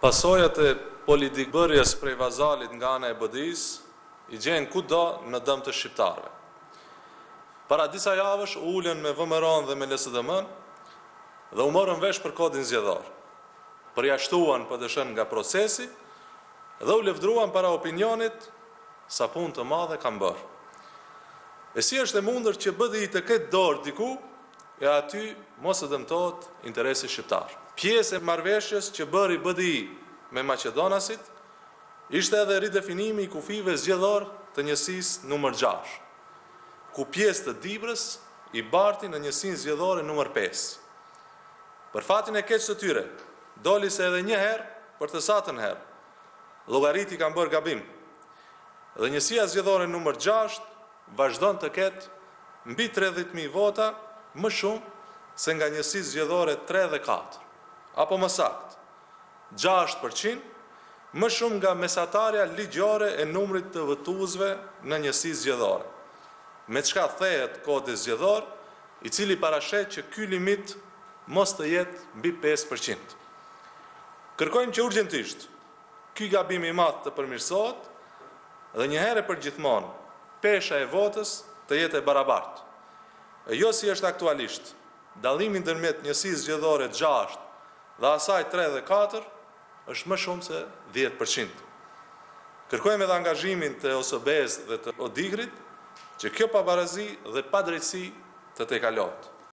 Pasojat e politikëbërjes prej vazalit nga ana e BDI-së i gjen kudo në dëm të shqiptarëve. Para disa javësh u ulën me VMRO-n dhe me LSDM-në dhe u morën vesh për Kodin Zgjedhor. Përjashtuan PDSH-në nga procesi dhe u lëvdruan para opinionit sa punë të madhe kanë bërë. E si është e mundur që BDI të ketë dorë diku e aty mos të dëmtohet interesi shqiptar. Pjesë e marrëveshjes që bëri BDI me maqedonasit ishte edhe ridefinimi i kufijve zgjedhorë të njësisë numër gjashtë, ku pjesë të Dibrës i barti në njësinë zgjedhore numër pesë. Për fatin e keq të tyre, doli se edhe një herë, për të satën herë, llogaritë i kanë bërë gabim dhe njësia zgjedhore numër gjashtë vazhdon të ketë mbi 30.000 vota më shumë se nga njësitë zgjedhore 3 dhe 4, apo më saktë, 6% më shumë nga mesatarja ligjore e numrit të votuesve në njësi zgjedhore, me çka thehet kodi zgjedhor, i cili parasheh që ky limit mos të jetë mbi 5%. Kërkojmë që urgjentisht ky gabim i madh të përmirësohet dhe një herë për gjithmonë pesha e votës të jetë e barabartë. E jo si është aktualisht, dallimi ndërmjet njësisë zgjedhore 6 dhe asaj 3 dhe 4 është më shumë se 10%. Kërkojmë edhe angazhimin të OSBE-s dhe të ODIHR-it që kjo pabarazi dhe padrejtësi të tejkalohet.